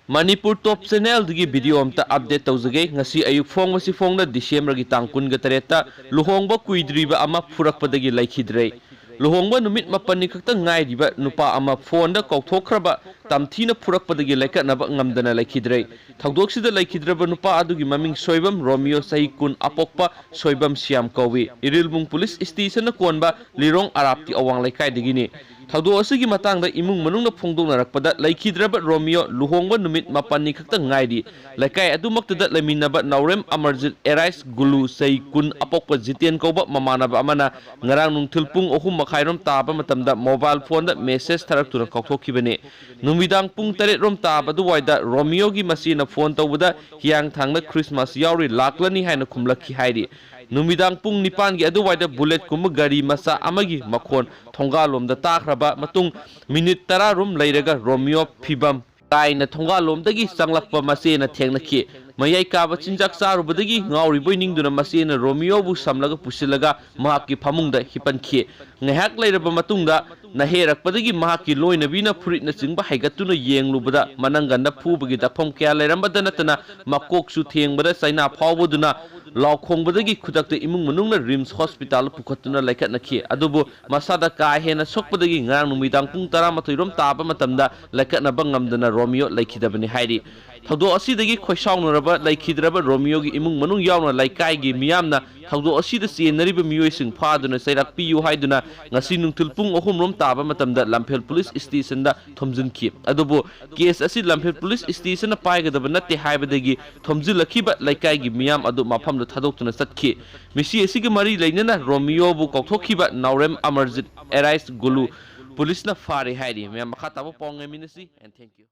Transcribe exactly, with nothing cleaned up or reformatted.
ꯃꯅꯤꯄꯨꯔ ꯇꯣꯞ ꯆꯦꯅꯦꯜꯗꯒꯤ video ꯑꯝꯇ update ꯇꯧꯖꯒꯦ꯫ ꯉꯁꯤ ꯑꯌꯨꯛ ꯐꯣꯡꯕꯁꯤ ꯐꯣꯡꯅ ꯗꯤꯁꯦꯝꯕꯔꯒꯤ ꯇꯥꯡ ꯀꯨꯟꯒ ꯇꯔꯦꯠꯇ ꯂꯨꯍꯣꯡꯕ ꯀꯨꯏꯗ꯭ꯔꯤꯕ ꯑꯃ ꯐꯨꯔꯛꯄꯗꯒꯤ ꯂꯩꯈꯤꯗ꯭ꯔꯦ꯫ ꯂꯨꯍꯣꯡꯕ ꯅꯨꯃꯤꯠ ꯃꯥꯄꯟꯅꯤ ꯈꯛꯇ ꯉꯥꯏꯔꯤꯕ ꯅꯨꯄꯥ ꯑꯃ ꯐꯣꯟꯗ ꯀꯥꯎꯊꯣꯛꯈ꯭ꯔꯕ ꯇꯝꯊꯤꯅ ꯐꯨꯔꯛꯄꯗꯒꯤ ꯂꯩꯀꯠꯅꯕ ꯉꯝꯗꯅ ꯂꯩꯈꯤꯗ꯭ꯔꯦ꯫ ꯊꯧꯗꯣꯛꯁꯤꯗ ꯂꯩꯈꯤꯗ꯭ꯔꯕ ꯅꯨꯄꯥ ꯑꯗꯨꯒꯤ ꯃꯃꯤꯡ ꯁꯣꯏꯕꯝ ꯔꯣꯃꯤꯌꯣ, ꯆꯍꯤ ꯀꯨꯟ, ꯑꯄꯣꯛꯄ ꯁꯣꯏꯕꯝ ꯁꯤꯌꯥꯝ ꯀꯧꯏ꯫ ꯏꯔꯤꯜꯕꯨꯡ ꯄꯨꯂꯤꯁ ꯁ꯭ꯇꯦꯁꯟꯅ ꯀꯣꯟꯕ ꯂꯤꯔꯣꯡ ꯑꯔꯥꯞꯀꯤ ꯑꯋꯥꯡ ꯂꯩꯀꯥꯏꯗꯒꯤꯅꯤ꯫ ꯊꯧꯗꯣꯛ ꯑꯁꯤꯒꯤ ꯃꯇꯥꯡꯗ ꯏꯃꯨꯡ ꯃꯅꯨꯡꯅ ꯐꯣꯡꯗꯣꯛꯅꯔꯛꯄꯗ, ꯂꯩꯈꯤꯗ꯭ꯔꯕ ꯔꯣꯃꯤꯌꯣ ꯂꯨꯍꯣꯡꯕ ꯅꯨꯃꯤꯠ ꯃꯥꯄꯟꯅꯤ ꯈꯛꯇ ꯉꯥꯏꯔꯤ꯫ ꯂꯩꯀꯥꯏ ꯑꯗꯨꯃꯛꯇꯗ ꯂꯩꯃꯤꯟꯅꯕ ꯅꯥꯎꯔꯦꯝ ꯑꯃꯔꯖꯤꯠ, ꯑꯦꯔꯥꯏꯁ ꯒꯨꯂꯨ, ꯆꯍꯤ ꯀꯨꯟ, ꯑꯄꯣꯛꯄ ꯖꯤꯇꯦꯟ ꯀꯧꯕ ꯃꯃꯥꯟꯅꯕ ꯑꯃꯅ ꯉꯔꯥꯡ ꯅꯨꯡꯊꯤꯜ ꯄꯨꯡ ꯑꯍꯨꯝ ꯃꯈꯥꯏꯔꯣꯝ ꯇꯥꯕ ꯃꯇꯝꯗ ꯃꯣꯕꯥꯏꯜ ꯐꯣꯟꯗ ꯃꯦꯁꯦꯖ ꯊꯥꯔꯛꯇꯨꯅ ꯀꯥꯎꯊꯣꯛꯈꯤꯕꯅꯤ꯫ ꯅꯨꯃꯤꯗꯥꯡ ꯄꯨꯡ ꯇꯔꯦꯠ ꯔꯣꯝ ꯇꯥꯕ ꯑꯗꯨꯋꯥꯏꯗ ꯔꯣꯃꯤꯌꯣꯒꯤ ꯃꯆꯦꯅ ꯐꯣꯟ ꯇꯧꯕꯗ, "ꯍꯤꯌꯥꯡꯊꯥꯡꯗ ꯈ꯭ꯔꯤꯁꯃꯥꯁ ꯌꯥꯎꯔꯤ, ꯂꯥꯛꯂꯅꯤ" ꯍꯥꯏꯅ ꯈꯨꯝꯂꯛꯈꯤ ꯍꯥꯏꯔꯤ꯫ ꯅꯨꯃꯤꯗꯥꯡ ꯄꯨꯡ ꯅꯤꯄꯥꯟꯒꯤ ꯑꯗꯨꯋꯥꯏꯗ ꯕꯨꯂꯦꯠꯀꯨꯝꯕ ꯒꯥꯔꯤ ꯃꯆꯥ ꯑꯃꯒꯤ ꯃꯈꯣꯟ ꯊꯣꯡꯒꯥꯜꯂꯣꯝꯗ ꯇꯥꯈ꯭ꯔꯕ ꯃꯇꯨꯡ, ꯃꯤꯅꯤꯠ ꯇꯔꯥ ꯔꯣꯝ ꯂꯩꯔꯒ ꯔꯣꯃꯤꯌꯣ ꯐꯤꯕꯝ ꯀꯥꯏꯅ ꯊꯣꯡꯒꯥꯜꯂꯣꯝꯗꯒꯤ ꯆꯪꯂꯛꯄ ꯃꯆꯦꯅ ꯊꯦꯡꯅꯈꯤ꯫ ꯃꯌꯥꯏ ꯀꯥꯕ ꯆꯤꯟꯖꯥꯛ ꯆꯥꯔꯨꯕꯗꯒꯤ ꯉꯥꯎꯔꯤꯕꯣꯏ ꯅꯤꯡꯗꯨꯅ ꯃꯆꯦꯅ ꯔꯣꯃꯤꯌꯣꯕꯨ ꯁꯝꯂꯒ ꯄꯨꯁꯤꯜꯂꯒ ꯃꯍꯥꯛꯀꯤ ꯐꯃꯨꯡꯗ ꯍꯤꯞꯍꯟꯈꯤ꯫ ꯉꯥꯏꯍꯥꯛ ꯂꯩꯔꯕ ꯃꯇꯨꯡꯗ ꯅꯥꯍꯦꯔꯛꯄꯗꯒꯤ ꯃꯍꯥꯛꯀꯤ ꯂꯣꯏꯅꯕꯤꯅ ꯐꯨꯔꯤꯠꯅꯆꯤꯡꯕ ꯍꯥꯏꯒꯠꯇꯨꯅ ꯌꯦꯡꯂꯨꯕꯗ, ꯃꯅꯪꯒꯟꯗ ꯐꯨꯕꯒꯤ ꯗꯛꯐꯝ ꯀꯌꯥ ꯂꯩꯔꯝꯕꯗ ꯅꯠꯇꯅ ꯃꯀꯣꯛꯁꯨ ꯊꯦꯡꯕꯗ ꯆꯩꯅꯥ ꯐꯥꯎꯕꯗꯨꯅ ꯂꯥꯎꯈꯣꯡꯕꯗꯒꯤ ꯈꯨꯗꯛꯇ ꯏꯃꯨꯡ ꯃꯅꯨꯡꯅ ꯔꯤꯝꯁ ꯍꯣꯁꯄꯤꯇꯥꯜꯗ ꯄꯨꯈꯠꯇꯨꯅ ꯂꯩꯈꯠꯅꯈꯤ꯫ ꯑꯗꯨꯕꯨ ꯃꯁꯥꯗ ꯀꯥ ꯍꯦꯟꯅ ꯁꯣꯛꯄꯗꯒꯤ ꯉꯔꯥꯡ ꯅꯨꯃꯤꯗꯥꯡ ꯄꯨꯡ ꯇꯔꯥꯃꯥꯊꯣꯏ ꯔꯣꯝ ꯇꯥꯕ ꯃꯇꯝꯗ ꯂꯩꯈꯠꯅꯕ ꯉꯝꯗꯅ ꯔꯣꯃꯤꯌꯣ ꯂꯩꯈꯤꯗꯕꯅꯤ ꯍꯥꯏꯔꯤ꯫ ꯊꯧꯗꯣꯛ ꯑꯁꯤꯗꯒꯤ ꯈꯣꯏꯁꯥꯎꯅꯔꯕ ꯂꯩꯈꯤꯗ꯭ꯔꯕ ꯔꯣꯃꯤꯌꯣꯒꯤ ꯏꯃꯨꯡ ꯃꯅꯨꯡ ꯌꯥꯎꯅ ꯂꯩꯀꯥꯏꯒꯤ ꯃꯤꯌꯥꯝꯅ ꯊꯧꯗꯣꯛ ꯑꯁꯤꯗ ꯆꯦꯟꯅꯔꯤꯕ ꯃꯤꯑꯣꯏꯁꯤꯡ ꯐꯥꯗꯨꯅ ꯆꯩꯔꯥꯛ ꯄꯤꯌꯨ ꯍꯥꯏꯗꯨꯅ ꯉꯁꯤ ꯅꯨꯡꯊꯤꯜ ꯄꯨꯡ ꯑꯍꯨꯝ ꯔꯣꯝ ꯇꯥꯕ ꯃꯇꯝꯗ ꯂꯝꯐꯦꯜ ꯄꯨꯂꯤꯁ ꯁ꯭ꯇꯦꯁꯟꯗ ꯊꯣꯝꯖꯤꯟꯈꯤ꯫ ꯑꯗꯨꯕꯨ ꯀꯦꯁ ꯑꯁꯤ ꯂꯝꯐꯦꯜ ꯄꯨꯂꯤꯁ ꯁ꯭ꯇꯦꯁꯟꯅ ꯄꯥꯏꯒꯗꯕ ꯅꯠꯇꯦ ꯍꯥꯏꯕꯗꯒꯤ ꯊꯣꯝꯖꯤꯜꯂꯛꯈꯤꯕ ꯂꯩꯀꯥꯏꯒꯤ ꯃꯤꯌꯥꯝ ꯑꯗꯨ ꯃꯐꯝꯗ ꯊꯥꯗꯣꯛꯇꯨꯅ ꯆꯠꯈꯤ꯫ ꯃꯤꯁꯤ ꯑꯁꯤꯒ ꯃꯔꯤ ꯂꯩꯅꯅ ꯔꯣꯃꯤꯌꯣꯕꯨ ꯀꯥꯎꯊꯣꯛꯈꯤꯕ ꯅꯥꯎꯔꯦꯝ ꯑꯃꯔꯖꯤꯠ ꯑꯦꯔꯥꯏꯁ ꯒꯨꯂꯨ ꯄꯨꯂꯤꯁꯅ ꯐꯥꯔꯦ ꯍꯥꯏꯔꯤ꯫ ꯃꯌꯥꯝ ꯃꯈꯥ ꯇꯥꯕ ꯄꯥꯎ ꯉꯥꯏꯃꯤꯟꯅꯁꯤ, and thank you꯫